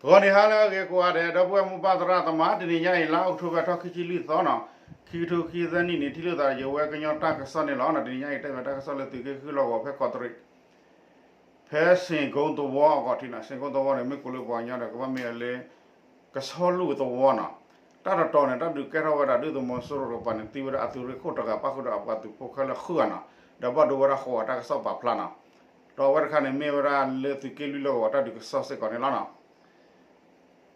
ဂီၤနံၤဟါလၢအဂ့ၤကိးဂၤဒဲး ဒီပုၢ်ဝဲၢ်မိၢ်ပၢ်သရၣ်သမါ, တနံၤညါအံၤ လါအီးကထိဘၢၣ် ထီၣ်ခံဆံလွံၢ်သီနီၤ, ခံကထိခံဆံသၢနံၣ်န့ၣ် ထံၣ်လိာ်သးဒီးယဝဲကညီတၢ်ကစီၣ်န့ၣ်လီၤ. တနံၤညါအံၤ တဲဘၣ်တၢ်ကစီၣ်လၢသုးက့ဃုလီၢ်ကဝီၤ ဖဲကီးတရံး ဖဲစ့ၣ်ကိသဝီအဂီၢ်ထံးနီၤ, စ့ၣ်ကိသဝီန့ၣ် မ့ၢ်ကိးလၢပှၤကညီဒီး ကဘၣ်မ့ၢ်ဝဲလၢ ကဆီလူၢ်သဝီနီၤ. တၢ်တတီၤန့ၣ် တၢ်ဒုးကဲထီၣ်ဝဲဒၣ် ဒုၣ်ဒါသုးမီၤစိရိၤတကပၤန့ၣ် သံဝဲဒၣ်အသုးရ့ၣ်ခိၣ်တဂၤ ပၣ်ဃုာ်ဒီးအပှၤသုးဖိခဲလၢာ်ဃုဂၤနီၤ, ဒီးဘၣ်ဒိဝဲဒၣ်ဃိးဂၤ တၢ်ကစီၣ်ပာ်ဖျါနီၤ. ဒီးအဝဲတခါန့ၣ် မ့ၢ်ဝဲဒၣ်လၢသုးက့လွံၢ်လီၢ်ကဝီၤ တၢ်ဒုးကစီၣ်စ့ၢ်ကီးန့ၣ်လီၤနီၤ.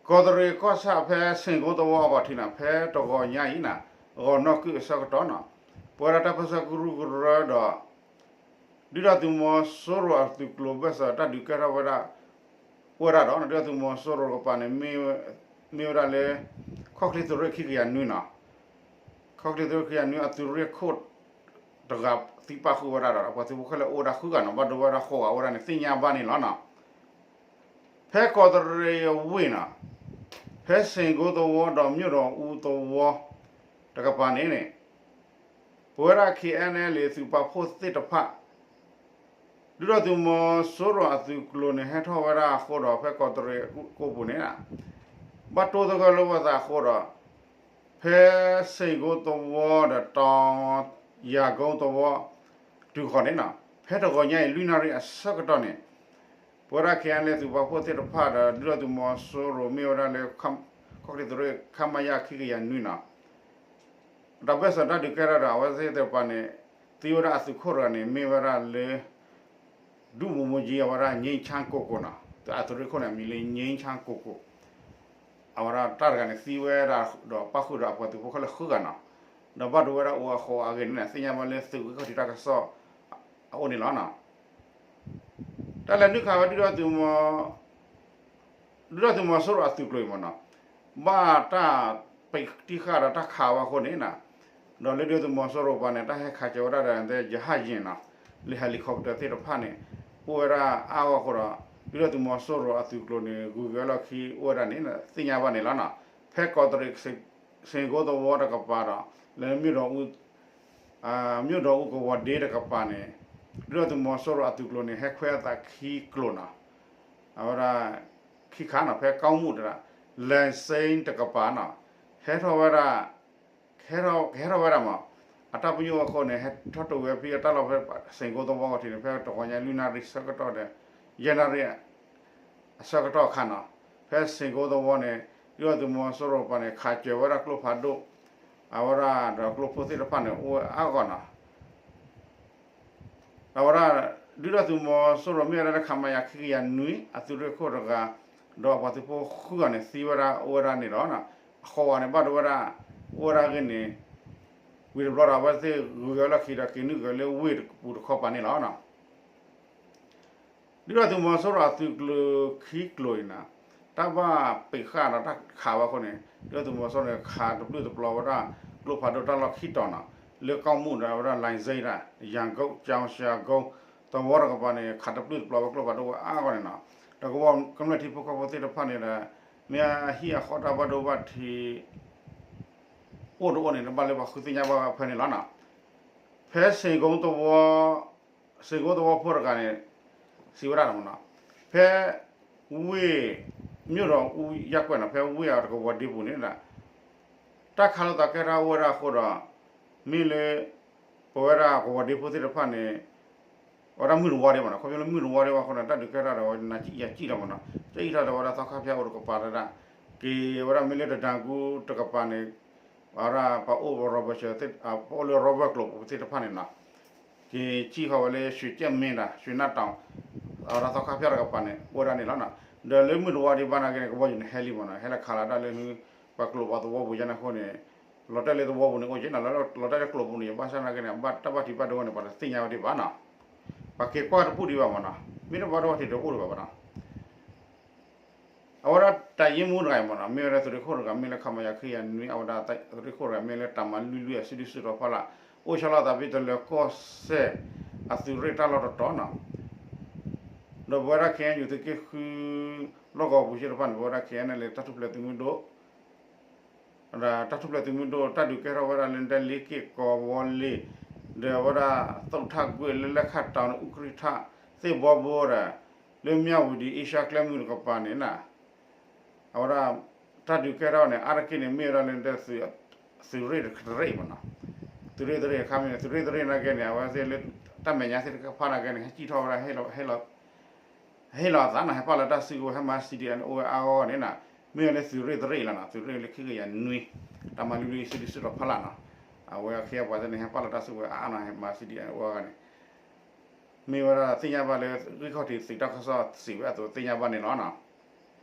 ကီးတရံးကီၢ်ဆၣ်ဖဲစ့ၣ်ကိသဝီအဂီၢ်ထံးနီၤ, ဖဲတဂီၤညါအံၤနီၤ, ဂီၤနီၢ်ကုၢ်အဆၢကတီၢ်နီၤ, ပဝဲဒၣ်တၢ်ပၢၢ်ဆၢကရူၢ်ကရၢဒီး ဒုၣ်ဒါသုးမီၤစိရိၤအသုးကျိၤဘၢၣ်စၢၤ တၢ်ဒုးကဲထီၣ်ဝဲဒၣ် အိၣ်ဝဲဒၣ်ဒီး ဒုၣ်ဒါသုးမီၤစိရိၤတကပၤန့ၣ် မ့ၢ်ဝဲဒၣ်လၢ ခီၣ်ချ့သုးရ့ၣ်ခံကယၤနွံနီၤ, ခီၣ်ချ့သုးရ့ၣ်ခံကယၤနွံ အသုးရ့ၣ်ခိၣ်တဂၤသံပၣ်ဃုာ်ဝဲဒၣ်ဒီး ပှၤသုးဖိခဲလၢာ်အိၣ်ဝဲဒၣ်ဃုဂၤနီၤ, ဘၣ်ဒိဝဲဒၣ်ဃိးဂၤအိၣ်ဝဲဒၣ်န့ၣ် သ့ၣ်ညါဘၣ်န့ၣ်လီၤနီၤ. ဖဲကီးတရံးအဝ့ၢ်နီၤ, ဖဲစ့ၣ်ကိသဝီဒီး မျိၣ်ဒီးအူသဝီတကပၤန့ၣ်န့ၣ် ပဝဲဒၣ် KNLA သုးပာ်ဖှိၣ်သ့ၣ်တဖၣ် ဒုၣ်ဒါသုးမီၤစိရိၤအသုးကျိၤန့ၣ် ဟဲထီၣ်ဝဲဒၣ်အဃိဒီး ဖဲကီးတရံးအကိပူၤန့ၣ် ဘၣ်တိသဂၢၢ်လိာ်ဝဲသးအဃိဒီး ဖဲစ့ၣ်ကိသဝီဒီး တီၤယၤကိသဝီ တုၤဃီၤန့ၣ်နီၤ, ဖဲတဂီၤညါအံၤ လွံၢ်နၣ်ရံၣ်အဆၢကတီၢ်န့ၣ် ပဝဲဒၣ် KNLA သုးပာ်ဖှိၣ်သ့ၣ်တဖၣ်ဒီး ဒုၣ်ဒါသုးမီၤစိရိၤမ့ၢ်ဝဲဒၣ်လၢ ခီၣ်ချ့သုးရ့ၣ် ခမရ ခံကယၤနွံနီၤ, တၢ်ဘၢၣ်စၢၤတၢ်ဒုးကဲထီၣ်ဒီး အဝဲသ့ၣ်တကပၤန့ၣ် သံဝဲဒၣ်အသုးခိၣ်တဂၤန့ၣ် မ့ၢ်ဝဲဒၣ်လၢ ဒုဗိုလ်မှူးကြီး အဝဲဒၣ် ငြိမ်းချမ်းကိုကိုနီၤ, အသုးရ့ၣ်ခိၣ်န့ၣ် အမံၤလၢ ငြိမ်းချမ်းကိုကို, အဝဲဒၣ်တၢ်တဂၤန့ၣ် သံဝဲဒၣ်ဒီးပၣ်ဃုာ်ဒီးအပှၤသုးဖိခဲလၢာ်ဃုဂၤနီၤ, ဒီးဘၣ်ဒိဝဲဒၣ်အိၣ်အဃိးအဂ့ၢ်န့ၣ် သ့ၣ်ညါဘၣ်လၢသုးက့ခီၣ်ထံးတၢ်ကစီၣ်အအိၣ်န့ၣ်လီၤနီၤ. တၢ်လဲၤနုာ်ခးဝဲ ဒုၣ်ဒါသုးမီၤစိရိၤအသုးကျိၤအံၤမ့ၢ်နီၤ, ဘၣ်တၢ်ပံးတံၢ်ဃာ်ဒီးတၢ်ခးဝဲအဃိန့ၣ်နီၤ, ဒီးလၢဒုၣ်ဒါသုးမီၤစိရိၤတကပၤန့ၣ် တၢ်ဟဲခးစၢၤဝဲဒၣ်ဒီး ရဟတ်ယာဉ်နီၤ, လၢ helicopter သ့ၣ်တဖၣ်န့ၣ် အိၣ်ဝဲဒၣ်အါဂီၢ်အဃိဒီး ဒုၣ်ဒါသုးမီၤစိရိၤအသုးကျိၤန့ၣ် ဂုၤက့ၤဝဲလီၢ်ခံအိၣ်ဝဲဒၣ်န့ၣ် သ့ၣ်ညါဘၣ်န့ၣ်လီၤနီၤ. ဖဲကီးတရံး စ့ၣ်ကိသဝီတကပၤဒီး လၢ မျိၣ်ဒီးအူကဝီၤဒ့တကပၤန့ၣ် ဒုၣ်ဒါသုးမီၤစိရိၤအသုးကျိၤန့ၣ် ဟဲခွဲးအသးခံကျိၤနီၤ, အဝဲဒၣ် ခံခါနီၤ, ဖဲကီမူၣ်တဒၣ် လဲၤစ့တကပၤနီၤ, ဟဲထီၣ်ဝဲဒၣ် ကဟဲထီၣ်ဝဲဒၣ်မး အတၢ်ပညိၣ်အဃိန့ၣ် ဟဲထီၣ်တိာ်ဝဲဖဲအတၢ်လီၢ်ဖဲ စ့ၣ်ကိသဝီအဂီၢ်ထံးန့ၣ် ဖဲတဂီၤညါ လွံၢ်နၣ်ရံၣ်ဆၢကတီၢ်ဒီး ယဲၢ်နၣ်ရံၣ် အဆၢကတီၢ်အခါနီၤ, ဖဲစ့ၣ်ကိသဝီန့ၣ် ဒုၣ်ဒါသုးမီၤစိရိၤတကပၤန့ၣ် ခးစၢၤဝဲဒၣ်ကျိဖးဒိၣ် အဝဲဒၣ်ဒီးကျိဖိသ့ၣ်တဖၣ်န့ၣ် အိၣ်ဝဲအါဂီၢ်နီၤ. အဝဲဒၣ် ဒုၣ်ဒါသုးမီၤစိရိၤမ့ၢ်ဝဲဒၣ်လၢ ခမရ ခံကယၤနွံ အသုးရ့ၣ်ခိၣ်တဂၤ ဒီးအပှၤသုးဖိဃုဂၤန့ၣ် သံဝဲဒၣ်အိၣ်ဝဲဒၣ်န့ၣ်ဒီး အဃိးဂၤန့ၣ် ဘၣ်ဒိဝဲဒၣ် အိၣ်ဝဲဒၣ်အဂ့ၢ်န့ၣ် ဝံၤတဘျီဒီး အဝဲသ့ၣ်ဂုၤက့ၤဝဲလီၢ်ခံဒီး က့ၤနုာ်က့ၤလၢဝ့ၢ်တပူၤတခီပၤန့ၣ်လီၤ. ဒုၣ်ဒါသုးမီၤစိရိၤအသုးကျိၤခံကျိၤအံၤန့ၣ် တၢ်ဘၣ်ပံးဃာ်ဒီးတၢ်ခးဝဲအဃိန့ၣ် ဒုၣ်ဒါသုးမီၤစိရိၤန့ၣ် ခးတပျုၢ်တပျီၤဝဲဒၣ် ကျိဖးဒိၣ်တၢ်လီၢ်ခံတီၤနီၤ, လၢကီၢ်မူၣ်ဒီးဝဲဒၣ် လိုင်ဇိတၢ် ယၣ်ကိ ကၠီၣ်စၣ်ကိ သဝီတကပၤန့ၣ် ခးတပျုၢ်တပျီၤဝဲကျိဖးဒိၣ်ဝဲအါဂီၢ်န့ၣ်နီၤ, ဒီးကဘီကမျၢၢ်ထံဖိကီၢ်ဖိသ့ၣ်တဖၣ်န့ၣ်ဒီး မ့ၢ်အဟံၣ်အဃီတၢ်ဘၣ်ဒိဘၣ်ထံး အိၣ်တအိၣ်န့ၣ် တဘၣ်လၢပှၤဃုသ့ၣ်ညါဘၣ်ဝဲဖဲန့ၣ်လီၤနီၤ. ဖဲစ့ၣ်ကိသဝီ စ့ၣ်ကိသဝီဖိတဂၤန့ၣ် စံးဝဲဒၣ်မ့ၢ်နီၤ, ဖဲဝ့ၢ် မျိၣ်ဒီးအူယၣ်ကွဲၢ်နီၤ, ဖဲဝ့ၢ်အတကဝီၤဒ့ပူၤန့ၣ် တၢ်ခးလိာ်သးကဲထီၣ်အိၣ်ဝဲဒၣ်အဃိဒီး မ့ၢ်လၢ ပဝဲဒၣ်ကဝီၤဒ့ဖိသ့ၣ်တဖၣ်န့ၣ် အဝဲဒၣ်မုၢ်တဝီဒ့မ့ၢ်နီၤ, ခီဖျိလၢမုၢ်တဝီဒ့ဝဲအဃိန့ၣ် တၢ်ဒုးကဲထီၣ်ဒီး ဝဲနၤယစံၣ်လီၤမ့ၢ်နီၤ, ကစံၣ်ထီၣ်ဒီးဝဲဒၣ်သီခါဖၠၣ်အိၣ်တကပၤတဒၣ်, က့ၤဝဲဒၣ်မ့ၢ်လၢတဒၣ်ကူတကပၤန့ၣ် အဝဲဒၣ်ပှၤအိၣ် rubber ပှၤအိၣ်လၢ rubber ကျိၤပူၤသ့ၣ်တဖၣ်န့ၣ်နီၤ, က့ၤစံၣ်ဃီဝဲလၢ ရွှေကြယ်မင်း တၢ် ရွှေနၢ်တီၤ အဝဲဒၣ်သီခါဖၠၣ်တကပၤန့ၣ် အိၣ်ဝဲဒၣ်န့ၣ်လီၤနီၤ, ဒီးလၢမုၢ်တဝီဒ့ဘၣ်နာ်က့န့ၣ် ကဘီယူၤန့ၣ်ဟဲလံမ့ၢ်နီၤ, ဟဲလၢခးလီၤတၢ်လၢ ပှၤကျိၤပှၤသဝီပူၤယါန့ၣ်အဃိန့ၣ် လီၤတဲာ်လၢသဝီပူၤန့ၣ်အိၣ်က့နီၤ, လီၤတဲာ်လၢကျိၤပူၤန့ၣ် ဘၣ်ဆၣ်နာ်က့န့ၣ် တၢ်ဘၣ်ထံးဘၣ်ဒိဝဲန့ၣ် ပှၤတသ့ၣ်ညါဝဲဒံးဘၣ်နီၤ, ပှၤက့ၤကွၢ်တပူၤဒံးဘၣ်မ့ၢ်နီၤ, မ့ၢ်တဘၣ်ဒိဘၣ်ထံးတအိၣ်ဒံးဘၣ်ဘၣ်နီၤ. အဝဲဒၣ်တၢ်ယ့မူတဂၤအံၤမ့ၢ်နီၤ, မ့ၢ်ဝဲဒၣ်သုးရ့ၣ်ခိၣ်တဂၤ မ့ၢ်လၢ ခမရ ခံကယၤနွံ အဝဲဒၣ်သုးရ့ၣ်ခိၣ်တဂၤ မ့ၢ်လၢတၢ်မၤလွံၢ်လွံၢ်အစုဒုၣ်စုတီၤဖီလာ် အိၣ်ဆီလီၤသးဖဲတလၢၤကီၢ်စဲၣ် အသုးရ့ၣ်တၢ်လီၢ်တတီၤနီၤ, ဒီးပဝဲဒၣ် KNU သုးက့ဃု လီၢ်ကဝီၤပူၤသ့ၣ်တဖၣ်န့ၣ် ပဝဲဒၣ် KNLA တၢ်ထူၣ်ဖျဲးသုးမုၢ်ဒိၣ် တၢ်ထူၣ်ဖျဲးသုးမုၢ်ဒိၣ် တၢ်ဒုးကဲထီၣ်ဝဲဒၣ်လၢ ဒဲလ့က့ၣ် ကီၤဝီလ့ၤ ဒီးအဝဲဒၣ် သုးထၣ်ကွ့ၢ်လၢလဲၣ်ခၣ်တီၤန့ၣ် အူကြံၣ်ထၣ် သ့ၣ်ဘီဘိဒီး လၢမၠၣ်ဝတံၤ အ့ရှါကျဲမုၢ်တကပၤန့ၣ်နီၤ, အဝဲဒၣ် တၢ်ဒုးကဲထီၣ်န့ၣ် အါတက့ၢ်န့ၣ် မ့ၢ်ဝဲဒၣ်လၢ သုးရ့ၣ်တရ့ၣ်မ့ၢ်နီၤ, သုးရ့ၣ်တရ့ၣ်အခါမ့ၢ်န့ၣ် သုးရ့ၣ်တရ့ၣ်နာ်က့န့ၣ် အဝဲသ့ၣ်လၢ တၢ်မဲာ်ညါသ့ၣ်တဖၣ်နာ်က့န့ၣ် ဟဲစံၣ်ထီၣ်ဝဲဒၣ် ဟ့ၣ်လီၤအသးနီၤ, ဟဲပာ်လီၤတၢ်စုကဝဲၤ ဟဲမၤ C D N အိၣ်ဝဲအါဂီၢ်န့ၣ်နီၤ, မ့ၢ်ဝဲလၢသုးရ့ၣ်တရ့ၣ်လီၤနီၤ, သုးရ့ၣ်လၢခံကယၤနွံ, တၢ်မၤလုၢ်လုၢ်ဆံဒုဆံဒီးဖီလာ်နီၤ, အဝဲအခ့အပှၤသ့ၣ်န့ၣ် ဟဲပာ်လီၤတၢ်စုကဝဲၤအါအါနီၤ, ဟဲမၤ C D N အိၣ်အါဂီၢ်န့ၣ် မ့ၢ်ဝဲဒၣ်သ့ၣ်ညါဘၣ်လၢ ဂံၢ်ခီၣ်ထံးသုးတၢ်ကစီၣ်စံးဝဲအသိးသ့ၣ်ညါဘၣ်န့ၣ်လီၤနီၤ.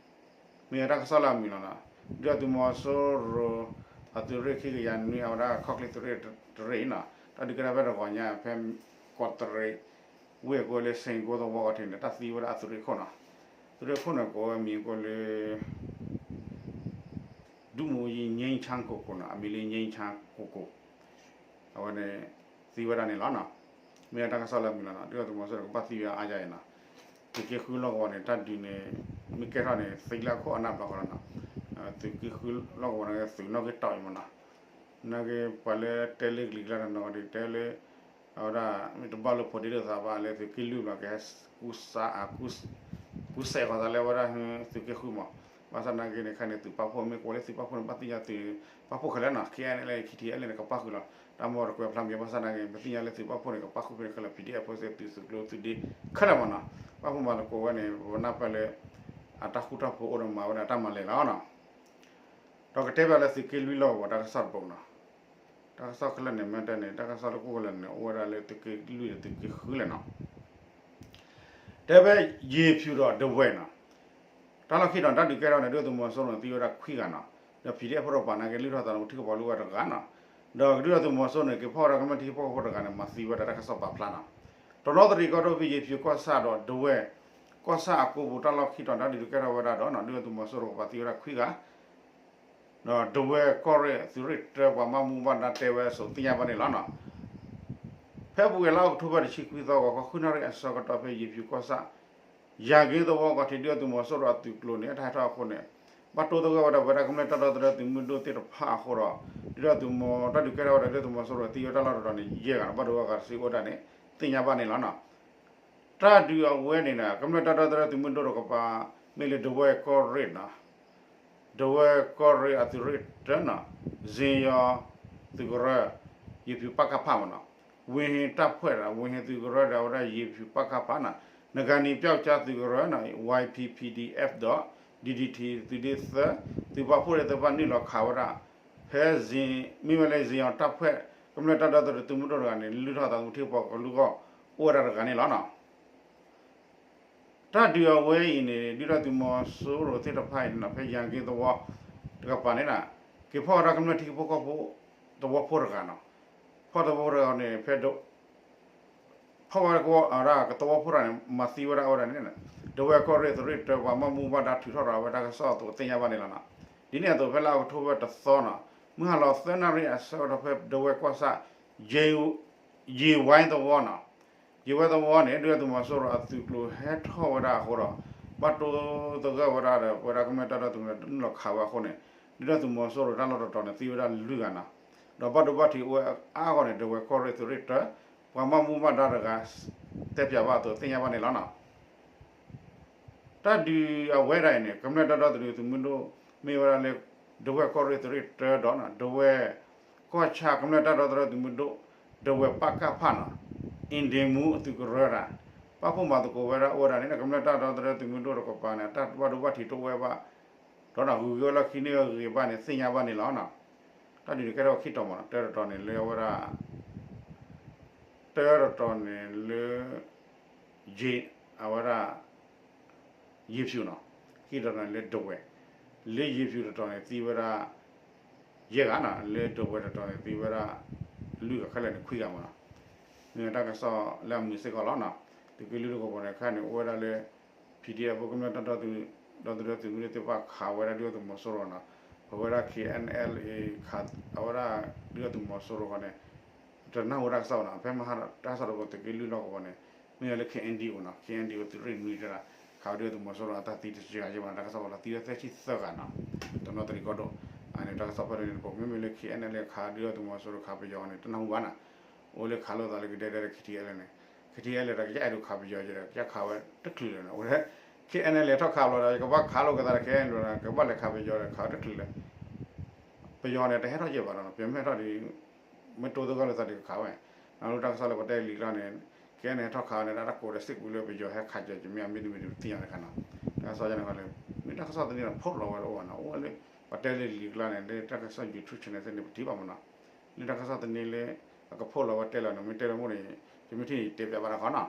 မ့ၢ်ဝဲတၢ်ကစီၣ်လၢအမုာ်လီၤနီၤ, ဒုၣ်ဒါသုးမီၤစိရိၤ အသုးရ့ၣ်ခံကယၤနွံ အဝဲဒၣ်ခီၣ်ချ့သုးရ့ၣ်တရ့ၣ်နီၤ, တၢ်ဒုးကဲထီၣ်ဖဲတဂီၤညါ ဖဲကီးတရံး ဝ့ၢ်ကိးလၢ စ့ၣ်ကိသဝီအထံးန့ၣ် တၢ်သံဝဲဒၣ်အသုးရ့ၣ်ခိၣ်နီၤ, သုးရ့ၣ်ခိၣ်န့ၣ် ကိးဝဲမံၤကိးလၢ ဒုၣ်မူယံ ငြိမ်းချမ်းကိုကိုနီၤ, အမံၤလၢ ငြိမ်းချမ်းကိုကို, အဝဲန့ၣ် သံဝဲဒၣ်န့ၣ်လီၤနီၤ. မ့ၢ်ဝဲတၢ်ကစီၣ်လၢအမုာ်လီၤနီၤ, ဒုၣ်ဒါသုးမီၤစိရိၤကဘၣ်သံဝဲအါယါအံၤနီၤ, သုးက့ဃုလီၢ်ကဝီၤန့ၣ် တၢ်ဒုးန့ၣ် မ့ၢ်ကဲထီၣ်န့ၣ် သံလၢအခိၣ်အနၢ်ဘျီဃီလီၤနီၤ, သုးက့ဃုလီၢ်ကဝီၤန့ၣ် သုးနီၣ်ဂံၢ်တီၢ်အံၤမ့ၢ်နီၤ, နာ်က့ပှၤလၢတဲလၢကလံၤကျါတနီၤဒီး တဲလၢ အဝဲဒၣ် မ့ၢ်တဘၣ်လၢဖိးဒ့လိာ်သးဘၣ်လၢ သုးက့လွံၢ်ဘျီ ကဟဲ ကူစါ ကူစဲးဃီၤသးလၢအဝဲဒၣ် သုးက့ဃုမး, ဘၣ်ဆၣ်နာ်က့န့ၣ် ခဲန့ၣ် သုးပာ်ဖှိၣ် မ့ၢ်ကိးလၢသုးပာ်ဖှိၣ်န့ၣ် ဘၣ်သ့ၣ်ညါသုးပာ်ဖှိၣ်ခဲလၢာ်နီၤ, K N L A K T L A န့ၣ် ကပာ်ဃုာ်လီၤ, တၢ်မ့ၢ်တကွဲးဖျါမံၤ ဘၣ်ဆၣ်နာ်က့ ပသ့ၣ်ညါလၢသုးပာ်ဖှိၣ်န့ၣ် ကပာ်ဃုာ်ဖဲန့ၣ်ခဲလၢာ် P D F ဖိစ့ၢ် သုးသုးကျိၤသုးဒ့ခဲလၢာ်မးနီၤ, ပာ်ဖှိၣ်မၤသကိးဝဲန့ၣ် ပနၢ်ပၢၢ်လၢ အတၢ်ဃူတၢ်ဖိးအိၣ်ဒီးမၤဝဲဒၣ်တၢ်မၤလဲၤလီၤနီၤ. ဒီးကတဲဘၣ်လၢသုးက့လွံၢ်လီၢ်ကဝီၤတၢ်ကစီၣ်တပိနီၤ, တၢ်ကစီၣ်ခဲလၢာ်န့ၣ် မ့ၢ်တဲန့ၣ် တၢ်ကစီၣ်လၢကိၣ်ကလၢာ်န့ၣ် အိၣ်ဝဲဒၣ်လၢသုးက့လွံၢ်ဒီးသုးက့ဃုလဲၣ်နီၤ. တဲဖဲ ယ့ၤဖၠူၣ်ဒီးဒဝဲၢ်နီၤ, တၢ်လီၢ်ခံဒီးတၢ်ဒုးကဲထီၣ်န့ၣ် ဒုၣ်ဒါသုးမီၤစိရိၤန့ၣ် သံဝဲဒၣ်ခွံဂၤနီၤ, ဒီး P D F ဖိတကပၤနာ်က့ လုၢ်ထီၣ်သးသမူထံကပီၤ လုၢ်ဝဲတဂၤနီၤ, ဒီးဒုၣ်ဒါသုးမီၤစိရိၤန့ၣ် က့ၤဖီၣ်ဝဲဒၣ်ကမျၢၢ်ထံဖိကီၢ်ဖိတဂၤန့ၣ် မၤသံဝဲဒၣ်တၢ်ကစီၣ်ပာ်ဖျါနီၤ. တနီသရံၣ်ကီၢ်ဒိၣ်ဖဲယ့ၤဖၠူၣ်ကီၢ်ဆၣ်ဒီးဒဝဲၢ် ကီၢ်ဆၣ်အကိပူၤ တၢ်လီၢ်ခံဒီးတၢ်ဒုးကဲထီၣ်ဝဲဒၣ်ဒီးနီၤ ဒုၣ်ဒါသုးမီၤစိရိၤကပၤသံဝဲဒၣ်ခွံဂၤ ဒီးဒဝဲၢ်ကီၢ်ရ့ၣ်သုးရ့ၣ်တၢ ပှၤဘၣ်မူဘၣ်ဒါတဲဝဲအသိးသ့ၣ်ညါဘၣ်န့ၣ်လီၤနီၤ. ဖဲအပူၤကွံာ်လါအီးကထိဘၢၣ်တဆံခွံသီ ဂီၤခီဃုနၣ်ရံၣ်အဆၢကတီၢ် ဖဲယ့ၤဖၠူၣ်ကီၢ်ဆၣ် ယၤက့သဝီကီၢ်ထံး ဒုၣ်ဒါသုးမီၤစိရိၤအသုးကျိၤန့ၣ် အတၢ်ဟဲထီၣ်အဃိန့ၣ် ဘၣ်တိသဂၢၢ်ဝဲဒၣ်ပဝဲဒၣ်ကမျၢၢ်တၢ်ဒီသဒၢသုးမုၢ်ဒိၣ်သ့ၣ်တဖၣ်အဃိဒီး ဒုၣ်ဒါသုးမီၤ တၢ်ဒုးကဲထီၣ်ဝဲဒၣ်ဒုၣ်ဒါသုးမီၤစိရိၤသံဝဲတၢ်လီၢ်တတီၤန့ၣ် ယဲၢ်ဂၤနီၤ ဘၣ်ဒိဝဲဂၤတဆံအိၣ်ဒၣ်န့ၣ် သ့ၣ်ညါဘၣ်န့ၣ်လီၤနီၤ. တၢ်ဒုးအဝဲန့ၣ် ကမျၢၢ်တၢ်ဒီသဒၢသုးမုၢ်ဒိၣ်တကပၤ မ့ၢ်လၢဒဝဲၢ်ကီၢ်ရ့ၣ်နီၤ ဒဝဲၢ်ကီၢ်ရ့ၣ်အသုးရ့ၣ်တၢနီၤ စ့ယီၤသုးကရၢ ယ့ၤဖၠူၣ်ပကဖမ့ၢ်နီၤ ဝ့ဟ့တၢ်ဖှဲၣ်ဒီး ဝ့ဟ့သုးကရၢဒီး အဝဲဒၣ်ယ့ၤဖၠူၣ်ပကဖနီၤ နဂၤနံၤပျီကၠါသုးကရၢနီၤ Y P P D F ဒီး D D T သုးဒ့သၢ သုးပာ်ဖှိၣ်သ့ၣ်တဖၣ်နုာ်လီၤခးဝဲဒၣ် ဖဲ မ့ၢ်ဝဲလၢစ့ယီၤတၢ်ဖှဲၣ် ကမျၢၢ်တၢ်ဒီသဒၢသုးမုၢ်ဒိၣ်တဂၤန့ၣ် လုၢ်ထီၣ်သးသမူထံကပီၤကလူးဂီၢ် အိၣ်ဝဲဒၣ်တဂၤန့ၣ်လီၤနီၤ. တၢ်ဒုးအဝဲအံၤန့ၣ် ဒုၣ်ဒါသုးမီၤစိရိၤသ့ၣ်တဖၣ်အံၤနီၤ ဖဲယၤက့သဝီတကပၤန့ၣ် က့ၤဖီၣ်ဝဲဒၣ်ကမျၢၢ်ထံဖိကီၢ်ဖိ သဝီဖိတဂၤနီၤ ဖီၣ်သဝီဖိတဂၤန့ၣ် ဖဲ ဖီၣ်ဝဲဒၣ်ကဝီၤအဝဲဒၣ်ကသဝီဖိတဂၤန့ၣ် မၤသံဝဲဒၣ်အဝဲဒၣ်န့ၣ် ဒဝဲၢ်ကီၢ်ရ့ၣ်သုးရ့ၣ်တၢ ပှၤဘၣ်မူဘၣ်ဒါထုးထီၣ်ဒီးအဝဲတၢ်ကစီၣ်အသိးသ့ၣ်ညါဘၣ်န့ၣ်လီၤနီၤ. ဒ်န့ၣ်အသိးဖဲလါအီးကထိဘၢၣ်တသီနီၤ မုၢ်ဟါလီၤသၢနၣ်ရံၣ်အဆၢကတီၢ်ဖဲဒဝဲၢ်ကီၢ်ဆၣ် ယ့ၤဝဲသဝီနီၤ ယ့ၤဝဲသဝီန့ၣ် ဒုၣ်ဒါသုးမီၤစိရိၤအသုးကျိၤဟဲထီၣ်ဝဲဒၣ်အဃိဒီး ဘၣ်တိသဂၢၢ်ဝဲဒၣ်ဒီး ပဝဲဒၣ်ကမျၢၢ်တၢ်ဒီသဒၢသုးမုၢ်ဒိၣ်နုာ်လီၤခးဝဲအဃိန့ၣ် ဒုၣ်ဒါသုးမီၤစိရိၤတၢ်လီၢ်တတီၤန့ၣ် သံဝဲဒၣ်လွံၢ်ဂၤနီၤ ဒီးဘၣ်ဒိဘၣ်ထံးအိၣ်ဝဲအါဂီၢ်န့ၣ် ဒဝဲၢ်ကီၢ်ရ့ၣ်သုးရ့ၣ်တၢ ပှၤဘၣ်မူဘၣ်ဒါတဂၤ တဲပၠးဘၣ်အသိးသ့ၣ်ညါဘၣ်န့ၣ်လီၤနီၤ. တၢ်ဒုးအဝဲဒၣ်အံၤန့ၣ် ကမျၢၢ်တၢ်ဒီသဒၢသုးမုၢ်ဒိၣ် မ့ၢ်ဝဲဒၣ်လၢ ဒဝဲၢ်ကီၢ်ရ့ၣ်သုးရ့ၣ်တၢဒီး ဒဝဲၢ်ကီၢ်ဆၣ်ကမျၢၢ်တၢ်ဒီသဒၢသုးမုၢ်ဒိၣ် ဒဝဲၢ်ပကဖနီၤ အ့ဒ့မူအသုးကရၢဒၣ် ပာ်ဖှိၣ်မၤသကိးဝဲဒၣ်အိၣ်ဝဲဒၣ်န့ၣ် ကမျၢၢ်တၢ်ဒီသဒၢသုးမုၢ်ဒိၣ်တကပၤန့ၣ် တၢ်ဘၣ်ဒိဘၣ်ထံးတအိၣ်ဝဲဘၣ် ဒီးဂုၤက့ၤဝဲလီၢ်ခံန့ၢ်ဂ့ၤဘၣ်န့ၣ် သ့ၣ်ညါဘၣ်န့ၣ်လီၤ. တၢ်ဒုးန့ၣ်ကဲထီၣ်ခံတီၤမးနီၤ တၢတတီၤန့ၣ်လၢအဝဲဒၣ် တၢတတီၤန့ၣ်လၢ ယ့ၤ အဝဲဒၣ် ယ့ၤဖၠူၣ်နီၤ ခံတီၤန့ၣ်လၢဒဝဲၢ် လၢယ့ၤဖၠူၣ်တတီၤန့ၣ်သံဝဲဒၣ် ယဲၢ်ဂၤနီၤ လၢဒဝဲၢ်တတီၤန့ၣ် သံဝဲဒၣ် လွံၢ်ဂၤခဲလၢာ်န့ၣ် ခွံဂၤမးနီၤ မ့ၢ်တၢ်ကစီၣ်လၢအမုာ်စ့ၢ်ကီးလီၤနီၤ သုးက့လွံၢ်တကပၤန့ၣ် ခဲန့ၣ် အိၣ်ဝဲဒၣ်လၢ P D F ဖိကမျၢၢ်တၢ်ဒီသဒၢသုးမုၢ်ဒိၣ်သ့ၣ်တဖၣ် ခးဝဲဒၣ်ဒုၣ်ဒါသုးမီၤစိရိၤနီၤ ပဝဲဒၣ် K N L A ခး အဝဲဒၣ်ဒုၣ်ဒါသုးမီၤစိရိၤဃီန့ၣ် တနၢ်ဟူတၢ်ကစီၣ်နီၤ ဖဲမဟါတၢ်ကစီၣ်တပိ သုးက့လွံၢ်လီၢ်ကဝီၤန့ၣ် မ့ၢ်လၢ K N D O နီၤ K N D O သုးရ့ၣ်နွံတဲဒၣ် ခးဝဲဒၣ်ဒုၣ်ဒါသုးမီၤစိရိၤအတၢ်သံတစှၤက့ၤဘၣ်နီၤ တၢ်ကစီၣ်ပလီၢ်သံဝဲသၢဆံသၢဂၤနီၤ တနီသရံၣ်ကီၢ်ဒိၣ် အန့ၣ်တၢ်ကစီၣ်ဖဲန့ၣ်တပိ မ့မ့ၢ်လၢ K N L A ခးဒုၣ်ဒါသုးမီၤစိရိၤခးပယီၤန့ၣ် တနၢ်ဟူဘၣ်နီၤ အိၣ်လၢခးလိာ်သးလၢကဒဲဒဲလၢ K T L န့ၣ် K T L တၢ်ကယအဲၣ်ဒိးခးပယီၤကဒီး ကယခးဝဲတချုးလၢၤနီၤ အိၣ်လၢ ခဲအံၤန့ၣ် လဲၤထီၣ်ခးဘျီဒီး ယကဘၣ်ခးလိာ်ကသးတခဲန့ၣ်ဒီး ကဘၣ်လဲၤခးပယီၤဒီး ခးဝဲတချုးလၢ ပယီၤန့ၣ် တဟဲထီၣ်ယဲၢ်ဘၣ်ဒီး ပမ့ၢ်ထီၣ်ဒီး မ့ၢ်တိသဂၢၢ်လိာ်သးဒီးကခးဝဲ, လၢတၢ်ကစီၣ်လၢပတဲလံာ်ကျါန့ၣ် ခဲအံၤန့ၣ် ဟဲထီၣ်ခးန့ၣ် တၢ်တၢ်ကိးဒီးစ့ၢ်ကီးလၢပယီၤဟဲခးကၢၤ ယမ့ၢ်အမ့ၢ်တမ့ၢ်တသ့ၣ်ညါတခါနီၤ, တၢ်ကစီၣ်ယါန့ၣ်ခီလၢ မ့ၢ်တၢ်ကစီၣ်သန့လီၤ ဖီၣ်လီၤဝဲတအိၣ်ဘၣ်နီၤ အိၣ်ဝဲလၢ ပတဲလံာ်လံာ်ကျါန့ၣ် လၢတၢ်ကစီၣ် YouTube channel သ့ၣ်န့ၣ် ပထံၣ်ဘၣ်မနီၤ, လၢတၢ်ကစီၣ်သန့လၢ အကဖီၣ်လီၤဝဲတဲလီၤန့ၣ် မ့ၢ်တဲလၢမိၢ်န့ၣ် ယမ့ၢ်ထံၣ်န့ၣ် တဲပျးဘၣ်တခီနီၤ,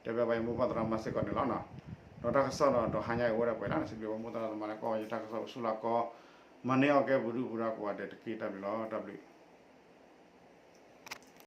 တဲပျးဘၣ်ယမိၢ်ပၢ်သရၣ်သမါစ့ၢ်ကီးန့ၣ်လီၤနီၤ, ဒီးတၢ်ကစီၣ်ဒီး ဒီးဟါညါအံၤဝဲဒၣ်ပှဲၤလၢ်န့ၣ် စံးဘျုးဝဲမိၢ်သရၣ်သမါလၢကီၢ်ဝဲယတၢ်ကစီၣ်အိၣ်ဆူၣ်လၢကီၢ် မၤန့ၢ်အီၣ်ကဲပူၤဒုၣ်ပူၤဒါကိးဂၤဒဲးတက့ၢ် တၢ်ဘျုးလီၤ တၢ်ဘျုး